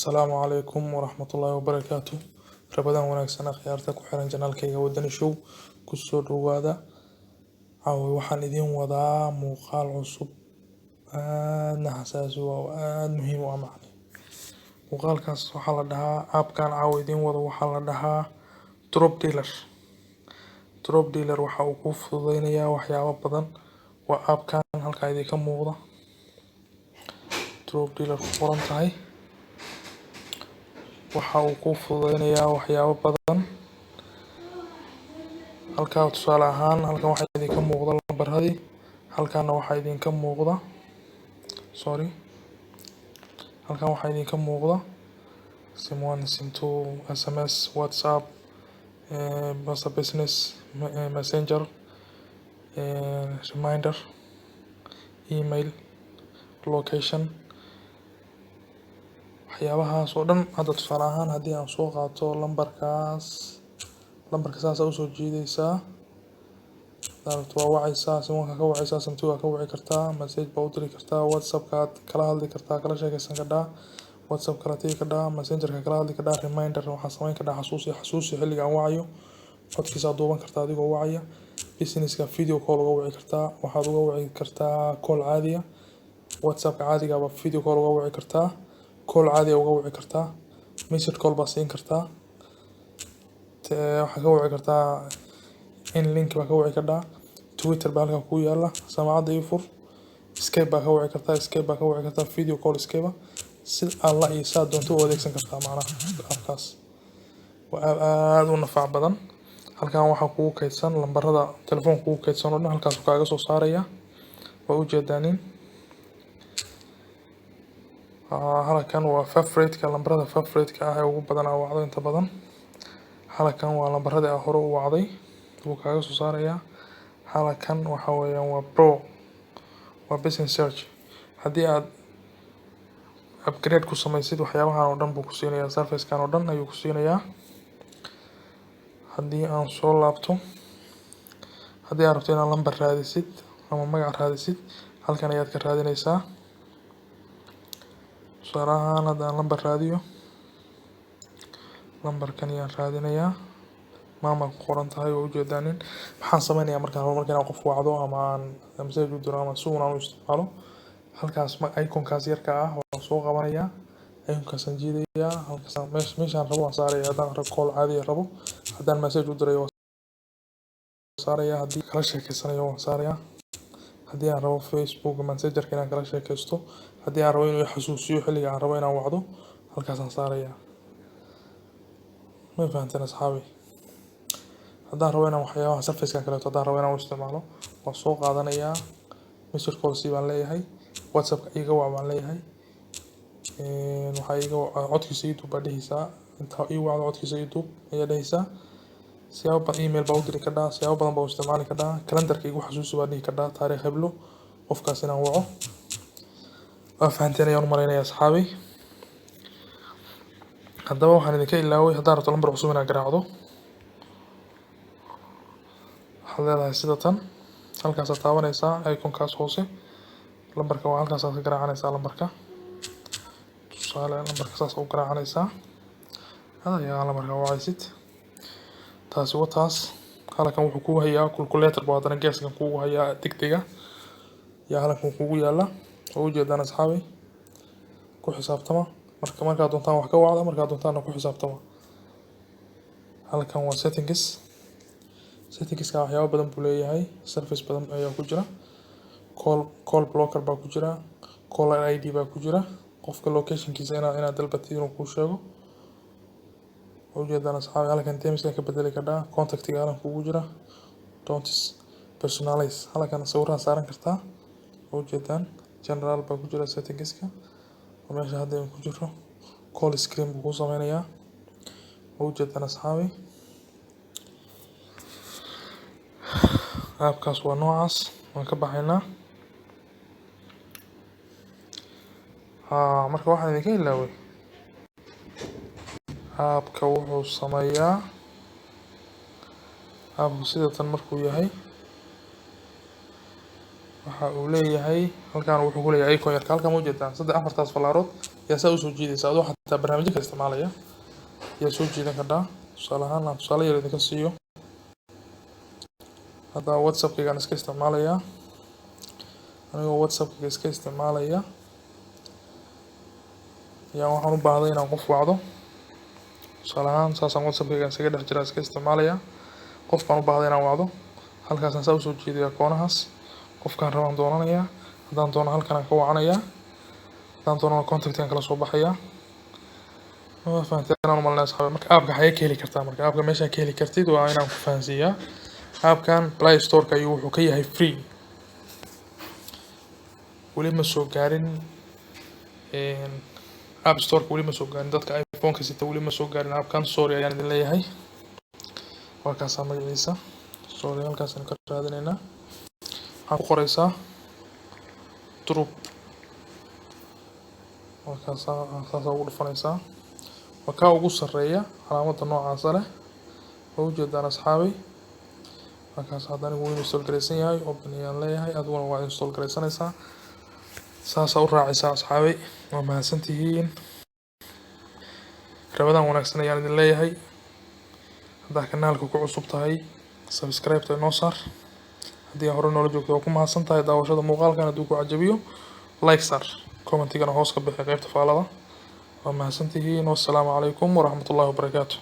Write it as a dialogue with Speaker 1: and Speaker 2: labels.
Speaker 1: Asalaamu calaykum waraxmatullaahi wabarakaatu. Ramadaan wanaagsan, akhyaarta ku xiran channelkayga Wadani Show, kusoo dhawaada. Caawa waxaan idiin wadaa muuqaal cusub, aadna xasaasi u ah oo aad muhiim u ah. Macne muuqaalkaas waxaa la dhahaa, appkan caawa idiin wado waxaa la dhahaa Drop Dialer. Drop Dialer waxa uu kuu fududeynayaa waxyaabo badan. Waa appkan halkaa idinka muuqda, Drop Dialer ku qoran tahay. Waxa uu kuu fududeynayaa waxyaabo badan. Halkaa tusaale ahaan, halkan waxaa idinka muuqda lambaradii, halkaana waxaa idinka muuqda, sorry, halkan waxaa idinka muuqda SIM 1, SIM 2, SMS, WhatsApp, WhatsApp Business, Messenger, reminder, email, location, waxyaabahaas oo dhan. Hadda tusaale ahaan, haddii aan soo qaato lambarkaas, lambarka saas usoo jiidaysaa. Hadaad rabto waa wacaysaa, SIM 1 ka wacaysaa, SIM 2 waa ka wici kartaa, message baa u diri kartaa, WhatsApp-ka aad kala hadli kartaa, kala sheekeysan kartaa, WhatsApp kala tegi kartaa, Messenger-ka kala hadli kartaa, reminder waxaa samayn kartaa, xasuusi, xasuusi xilliga aan wacayo, codkiisa duuban kartaa adigoo wacaya. Businesska video call uga wici kartaa, waxaad uga wici kartaa call caadiya, WhatsApp-ka caadiga baa video call uga wici kartaa, call caadiya uga wici kartaa, message call baa siin kartaa, waxaad ka wici kartaa in link baa ka wici kartaa, Twitter baa halkaa ku yaala, samaacadda ii fur, Skype baa ka wici kartaa, Skype baa ka wici kartaa, video call Skype, sida alla iyo saa doonto u adeegsan kartaa. Macnaha appkaas waa app aad u nafac badan. Halkan waxaa kugu kaydsan lambarada telefoonka kugu kaydsan oo dhan, halkaas kaaga soo saaraya, waa ujeedaanin. Halkan waa favorite-ka, lambarada favorite-ka ah ee ugu badan aa wacdo inta badan. Halkan waa lambaradii aa hore u wacday, wuu kaaga soo saarayaa. Halkan waxa weeyaan waa pro, waa business search. Haddii aad upgrade ku sameysid, waxyaabahan oo dhan buu ku siinayaa, service-kan oo dhan ayuu ku siinayaa. Haddii aan soo laabto, haddii aad rabto inaad lambar raadisid ama magac raadisid, halkan ayaad ka raadineysaa. Tusaale ahaan, hadda aan lambar raadiyo, lambarkan ayaan raadinayaa, maama ku qoran tahay, waa ujeedaanin. Maxaan sameynayaa markaan rabo marka inaan qof wacdo ama aan message u diro ama si uun aan u isticmaalo? Halkaas iconkaas yarka ah waan soo qabanayaa, iconkaasaan jiidayaa, halkaas meeshaan rabo waan saaraya. Haddaan rabo call caadi rabo, haddaan message u dirayo waan saaraya, haddii kala sheekeysanayo waan saaraya, haddii aan rabo Facebook Messengerka inaan kala sheekeysto, haddii aan rabo inuu i xasuusiyo xilliga aan rabo inaan wacdo, halkaasaan saaraya. Ma fahanteen, asxaabi? Haddaan rabo inaan waxyaabaha service-kan kaleeto, haddaan rabo inaan u isticmaalo, waan soo qaadanayaa, message call sii baan leeyahay, WhatsApp-ka iga wac baan leeyahay, waxaa iga codkiisa ii duub baa dhehaysaa, inta ii wacdo codkiisa ii duub ayaa dhehaysaa. Siyaabo badan, email baa u diri kartaa, siyaabo badan baa u isticmaali kartaa. Calendarka igu xasuusi baa dhihi kartaa, taariikh heblo qofkaas inaan waco. Waa fahanteen ayaan u malaynaya, asxaabi. Haddaba waxaan idinka ilaaway, haddaan rabto lambar cusub inaad garaacdo, waxaad leedahay sida tan, halkaasaad taabanaysaa iconkaas hoose, lambarka waa halkaasaad ka garaacanaysaa lambarka. Tusaale, lambarka saas u garaacanaysaa, hada ayaa lambarka wacaysid. Taasi waa taas. Halkan wuxuu kugu hayaa calculator buu haddana geeskan kugu hayaa, degdega yaa halkan kugu yaala, waa ujeedaan, asxaabi. Ku xisaabtama marka, markaad doontaan wax ka wacda, markaad doontaanna ku xisaabtama. Halkan waa settings. Settingska waxyaabo badan buu leeyahay, service badan ayaa ku jira, call blocker baa ku jira, caller ID baa ku jira, qofka locationkiisa inaad dalbatid inuu kuu sheego. Waa ujeedaan, asxaabi. Halkan themeska ka bedeli kartaa, contactiga halkan kugu jira, don't personalize, halkan sawiraan saaran kartaa, waa ujeedaan. General baa ku jira settingska, waa meesha hadda aynu ku jiro. Call screen buu kuu sameynayaa, waa ujeedaan, asxaabi. Appkaas waa noocaas, waan ka baxaynaa. Haa, marka waxaan idinka ilaaway, appka wuxuu sameeyaa, appku sida tan markuu yahay, waxa uu leeyahay halkan, wuxuu ku leeyahay icon yarka halkan, ma ujeedaan? Saddex afartaas falaarood Yaa saa usoo jiidaysa adoo xataa barnaamijyo kale isticmaalaya yaa soo jiidan kartaa. Tusaale ahaan, aan tusaale yar idinka siiyo, hadda WhatsAppkaygaan iska isticmaalayaa. Anigoo WhatsAppkayga iska isticmaalaya yaa waxaan u baahday inaan qof wacdo. Tusaale ahaan, saasaan WhatsAppkaygaan iskaga dhex jiraa, iska isticmaalaya, qof baan u baahday inaan wacdo. Halkaasaan saa usoo jiidaya koonahaas, qofkaan rabaan doonanayaa. Haddaan doono halkan aan ka wacanayaa, haddaan doonana contactkaan kala soo baxayaa. Waa fahanteen aan umalinaya, asxaabi. Marka appka xagee ka heli kartaa? Marka appka meeshaa ka heli kartid waa inaan ku fahansiiyaa. Appkan Play Store-ka ayuu wuxuu ka yahay free. Weli ma soo gaarin App Store-ka, weli ma soo gaarin dadka iPhone-ka sita, weli ma soo gaarin appkan. Sorry ayaan idin leeyahay. Waa kaasaa magaciisa. Sorry, halkaasaan ka raadineynaa. Waxaan ku qoreysaa Drupe. Waa kaasaa, saasaa ugu dhufanaysaa. Waa kaa ugu sarreeya, calaamadda noocaasa leh. Waa ujeedaan, asxaabay. Waa kaas. Hadda anigu wuu install garaysan yahay, open ayaan leeyahay. Adiguna waa install garaysanaysaa, saasaa u raacaysaa. Asxaabay, waa mahadsantihiin. Ramadaan wanaagsan ayaan idin leeyahay. Haddaa kanaalka ku cusub tahay, subscribe-ta inoo saar. Haddii hore noola joogto, waa ku mahadsan tahay daawashada muuqaalkan. Hadduu ku cajabiyo, like saar, commentigana hoos ka bixi qaybta faalada. Waa mahadsantihiin. Wassalaamu calaykum waraxmatullaahi wabarakaatu.